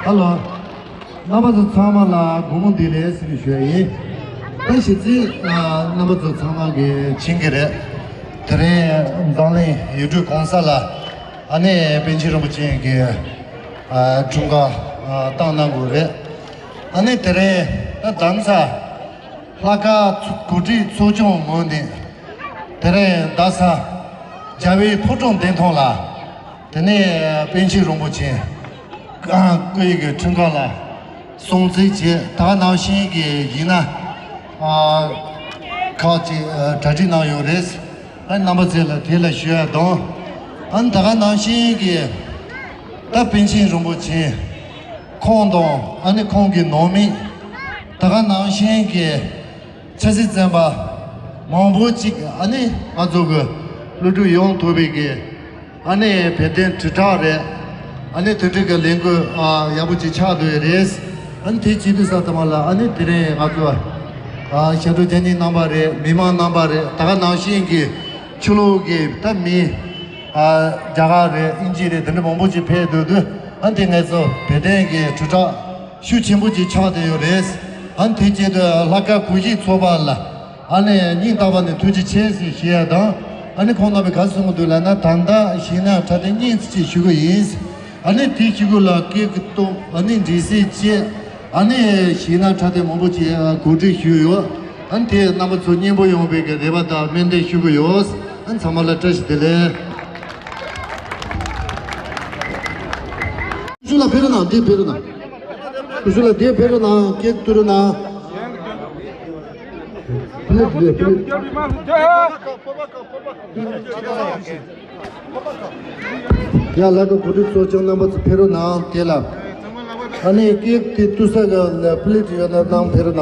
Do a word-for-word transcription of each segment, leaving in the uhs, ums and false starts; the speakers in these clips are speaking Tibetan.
ཧ་ལོ། རྣམ་པ་ཚོ་ཚང་མ་ལ་དགོང་མོ་བདེ་ལེགས་ཟེར་ནས་ཞུ་ཡ་ཡིན། ད་གཞི་རྩའི་རྣམ་པ་ཚོ་ཚང་མ་གིས་མཁྱེན་གྱི་རེད། དེ་རིང་འཛམ་གླིང་ཡུལ་གྲུ་གང་ས་ལ་ཨ་ནི་པཎ་ཆེན་རིན་པོ་ཆེ་གི་འཁྲུངས་སྐར་བཏང་གནང་དགོས་རེད། ཨ་ནི་དེ་རིང་ད་གདན་ས་ལྷ་ཁང་གོ་སྒྲིག་ཚོགས་ཆུང་ངོས་ནས་དེ་རིང་རྡ་ས་རྒྱལ་བའི་ཕོ་བྲང་བདེ་ཐང་ལ། དེ་ནས་པཎ་ཆེན་རིན་པོ་ཆེ་སྐུ་ཡི་གི་འཁྲུངས་སྐར་ལ་སྲུང་བརྩི་བྱས། ད་ག་ནང་བཞིན་གྱི་ཡིན་ན་ཨ་ཁག་ཅིག་ཨ་གྲ་སྒྲིག་གནང་ཡོད་རེད། ཨ་རྣམ་པ་ཚོ་ལ་དེ་ལ་ཞུ་ཡ་དང་། ཨ་ད་ག་ནང་བཞིན་གྱི་ད་པཎ་ཆེན་རིན་པོ་ཆེ་ཁོང་དང་ཨ་ནི་ཁོང་གི་ནང་མི་ད་ག་ནང་བཞིན་གྱི་ཆབ་སྲིད་བཙོན་པ་མང་པོ་ཅིག་ཨ་ནི་ང་ཚོ་གི་གློད་གྲོལ་ཡོང་ཐུབ་པའི་གི་ཨ་ནི་བོད་དོན་དྲིལ་བསྒྲགས་རེད། ཨ་ནི་དེ་འདྲའི་གི་ལས་འགུལ་ཨ་ཡག་པོ་ཅིག་ཆགས་བསྡད་ཡོད་རེད། ཨ་ནི་དེ་བྱེད་དུས་ཙམ་པ་ལ་ཨ་ནི་དེ་རིང་ང་ཚོ་ཨ་ཞབས་དྲུང་རྒྱ་མི་རྣམ་པ་རེད། མི་མང་རྣམ་པ་རེད། ད་ག་ནང་བཞིན་གི་ཕྱི་ལོགས་གི་ད་མི་ཨ་རྒྱ་གར་རེད། དབྱིན་ཇི་རེད། དེ་འདྲ་མང་པོ་ཅིག་ཕེབས་སྡོད་དུས་ཨ་ནི་དེ་ང་ཚོ་བོད་དོན་གི་དྲིལ་བསྒྲགས་ཤུགས་ཆེན་པོ་ཅིག་ཆགས་བསྡད་ཡོད་རེད། ཨ་ནི་དེ་བྱེད་དུས་ལྷག་དཀར་གུས་ཤིག་ཚོགས་པ་ལ་ཨ་ནི་སྙིང་ཐག་པ་ནས་ཐུགས་རྗེ་ཆེ་ཟེར་ཞུ་ཡ་དང་། ཨ་ནི་ཁོང་རྣམ་པས་ག་རེ་གསུང་གི་འདུག་ལབ་ན། ད་ལྟ་གཞས་སྣ་འཁྲབ་སྟོན་སྙིང་ཙམ་ཅིག་ཞུ་གི་ཡིན། ཨ་ནི་དེ་གཞུག་གུ་ལ་སྐད་ཀྱི་གཏོང་། ཨ་ནི་འགྲེལ་བཤད་བྱས། ཨ་ནི་གཞས་སྣ་འཁྲབ་སྟོན་མང་པོ་ཅིག་གོ་སྒྲིག་ཞུས་ཡོད། ཨ་ནི་དེ་རྣམ་པ་ཚོ་སྙན་པོ་ཡོང་བའི་གི་རེ་བ་དང་སྨོན་འདུན་ཞུ་གི་ཡོད། ཨ་ནི་ཚང་མ་ལ་བཀྲ་ཤིས་བདེ་ལེགས། ཤུ་ལ་ཕེ་རུ་ན་འདི་ཕེ་རུ་ན། ཤུ་ལ་འདི་ཕེ་རུ་ན་སྐད་ཏུ་རུ་ན། ཕི་ལིབ་ཕི་ལིབ་ཕི་ལིབ། ཡ་ལ་ག་གོ་སྒྲིག་ཚོགས་ཆུང་རྣམ་པ་ཚོ་ཕེ་རུ་ན་དེ་ལ། ཨ་ནི་སྐད་དེ་ཏུ་ས་ག་ལ་ཕི་ལིབ་ཡོད་ན་ནང་ཕེ་རུ་ན།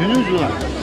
ཉུང་ཉུང་ཞུ་ལ།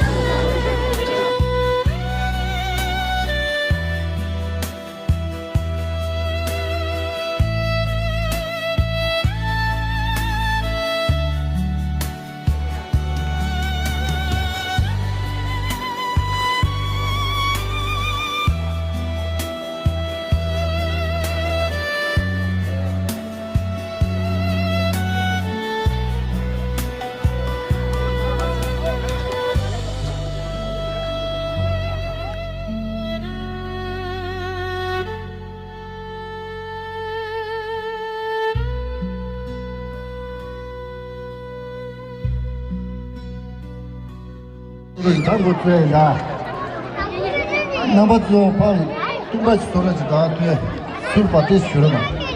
ད་འགོ་བཙུགས་ཡིན་ད། རྣམ་པ་ཚོ་ཕར་ལྟུང་པ་ཞིག་ཚོར་ར་ཅིག་དང་ཐོས་ཟུར་བ་དེ་ཞུ་ར་དང་།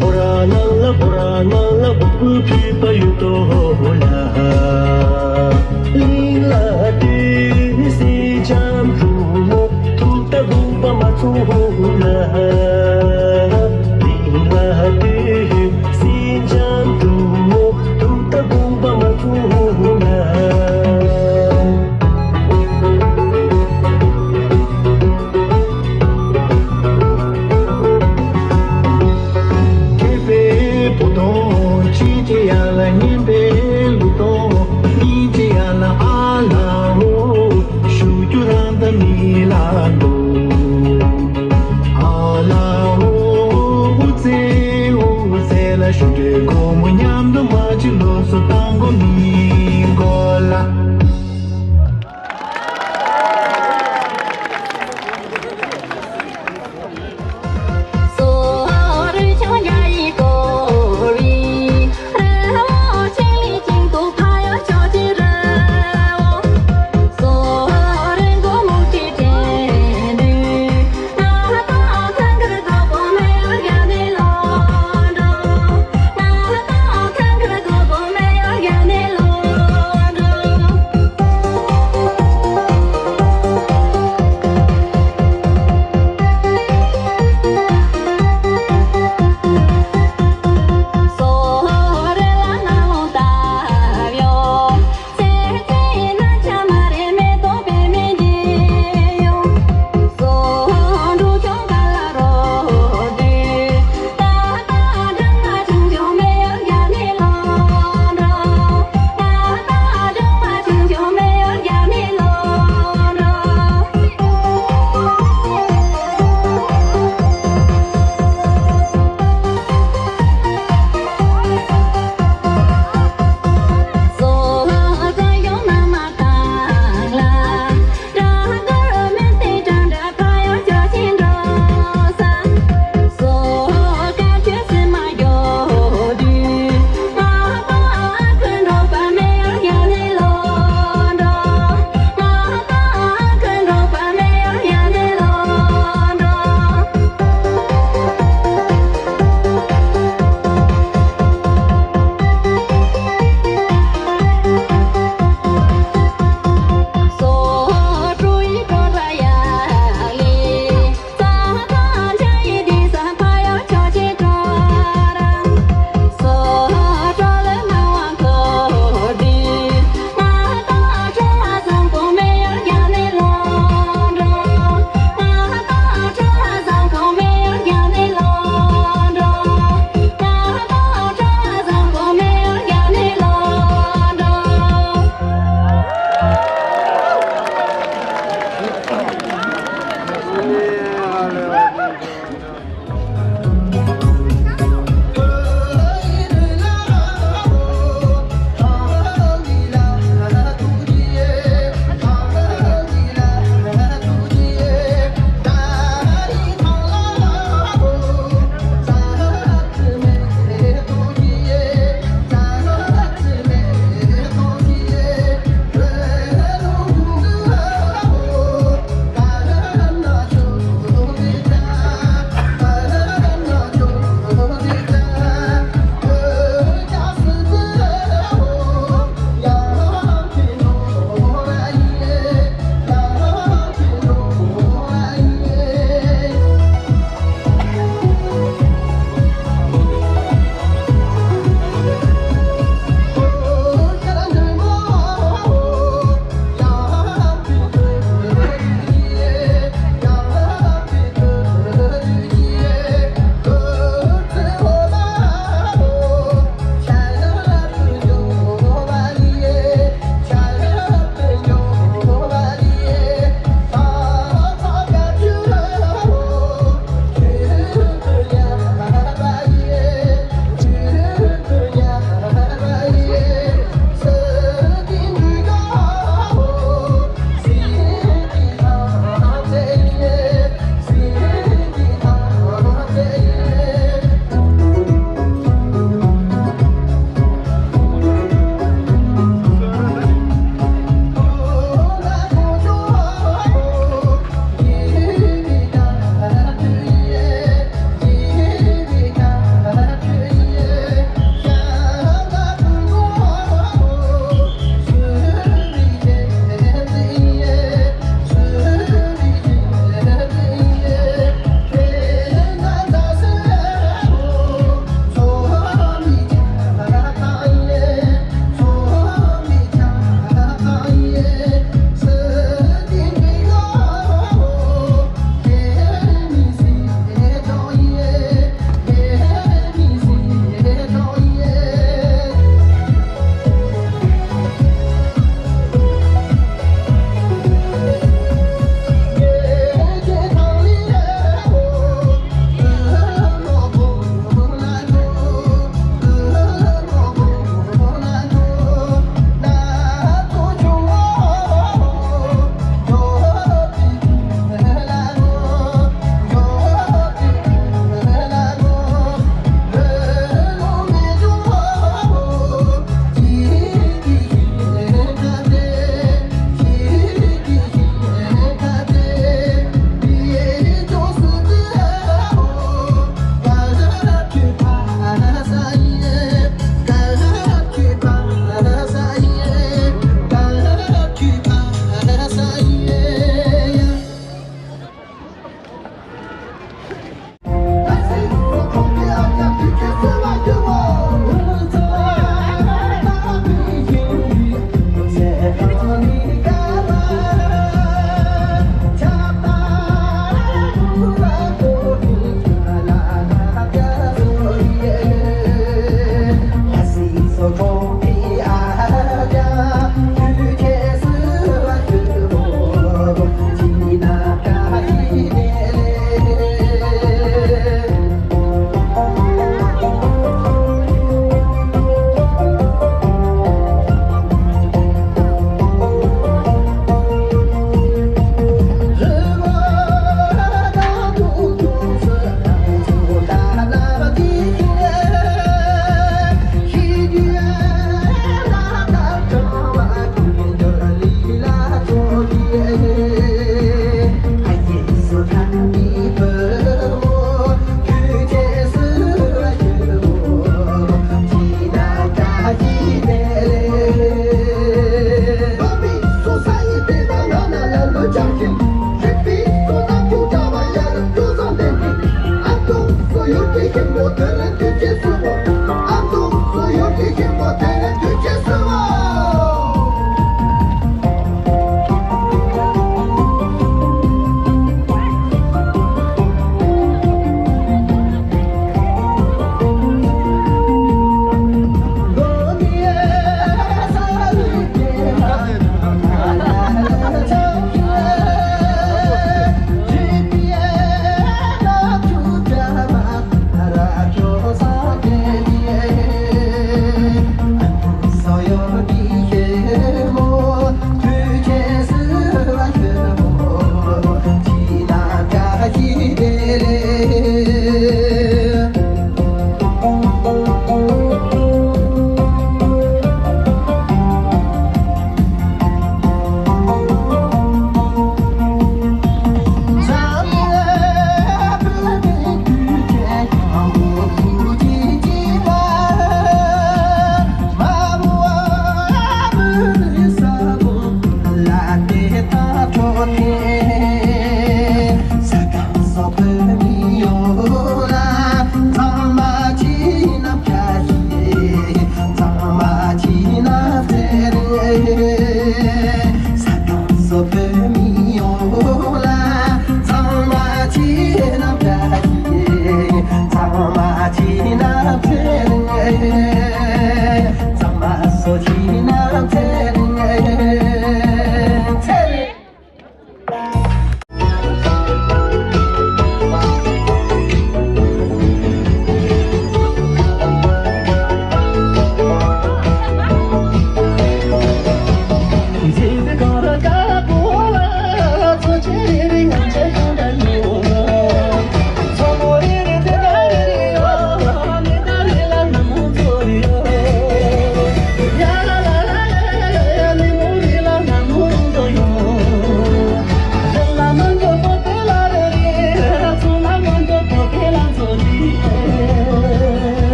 བོ་ར་ནང་ལ་བོ་ར་ནང་ལ་བུ་བུ་ཕི་པ་ཡུ་ཏོ་ལ། ལིང་ལ་ཏི་སི་ཅམ་རུ་མོ་ཐུག་ཏ་བུ་པ་མ་ཚུ་ལ། ལིང་ལ་ཏི་སི་ཅམ་རུ་མོ་ཐུག་ཏ་བུ་པ་མ་ཚུ་ལ། མཁས་པའི་བུ་དང་ཅི་ཅི་ཡ་ལ་སྙན་པའི་གླུ་དང་སྙིང་རྗེ་ཡ་ལ་ཨ་ལ་འོ་ཞུ་རྒྱུ་རང་ད་མི་ལ་འདུག་ཨ་ལ་འོ་འུ་ཚེ་འུ་ཚེ་ལ་ཞུ་འདྲེ་སྒོ་མོ་མཉམ་དུ་མ་ཅི་ལོ་སོ་དང་གོ་མི་གོ་ལ།